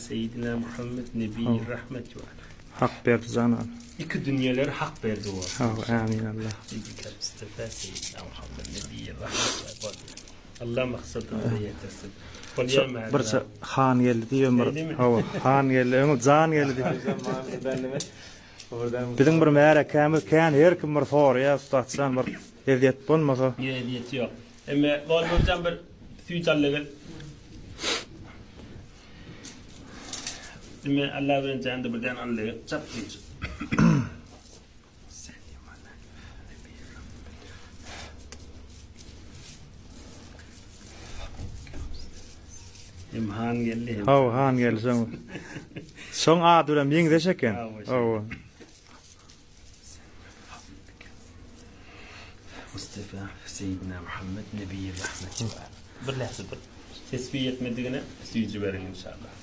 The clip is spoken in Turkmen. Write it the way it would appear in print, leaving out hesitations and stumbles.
Seýidina Muhammed Nebi Rahmet we Hak berdi janan. Iki dünýeleri hak berdi o. Hawa, amin Allah. Seýidina Mustafa Seýidina Muhammed Nebi Rahmet we Allah maksadyna ýetirsin. Bolýar mälim. Birje han geldi diýen bir. Hawa, han geldi, öňe jan geldi diýip. Biziň bir märekämiz kän her kim bir soraýar ussatjan bir ezýet bolmasa. Ýok, ezýet ýok. Emme Bolmurjan bir süýt al-da gel. Emme Allah bilen janda birden al-da gel. Çap süýt. Hem han geldi hem. Hawa, han geldi soň. Soň ady bilen meňzeş eken. Hawa. Mustafa Seýidina Muhammed Nebiýi Rahmet. Bir lähze bir. Tesbih ýetmedigine süýji beriň inşallah.